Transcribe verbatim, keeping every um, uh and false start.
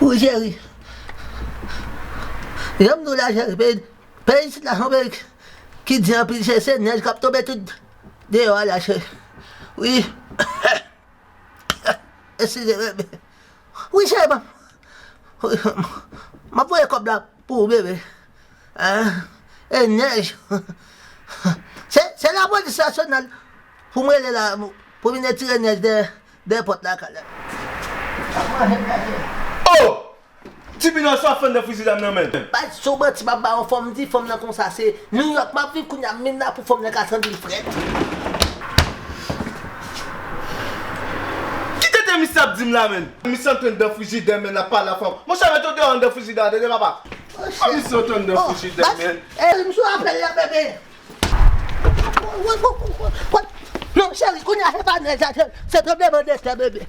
Wi, cheri. Jan m di w la, cheri, peyi, peyi isit la, se yon peyi ki, ki di anpil, cheri, se nèj k ap tonbe tout deyò a la, cheri. Wi. Eskize, bebe. Wi, cheri, m ap, wi, m ap voye kòb la pou ou, bebe. Hein? E nèj. Se, se lapolis nasyonal pou m rele la, pou vin retire nèj de, de pòt lakay la. Oh! Ti Pinòs, sa w ap fè anndan frijidè m nan, menn? Baz, se yon manti m ap ba w, fò m di fanm nan konsa, se Nouyòk m ap viv kounye a, m vin la pou fanm nan ka santi l frèt. Ki tenten misye ap di m la, menn? Misye antre anndan frijidè, menn, l ap pale a fanm. Monchè, mete w deyò anndan frijidè a, tande, papa. Monchè. Misye antre anndan frijidè, menn. Eh, m sou apèl la, bebe. Non, cheri, kounye a se pa nèj la, se, se tranblemanntè, bebe.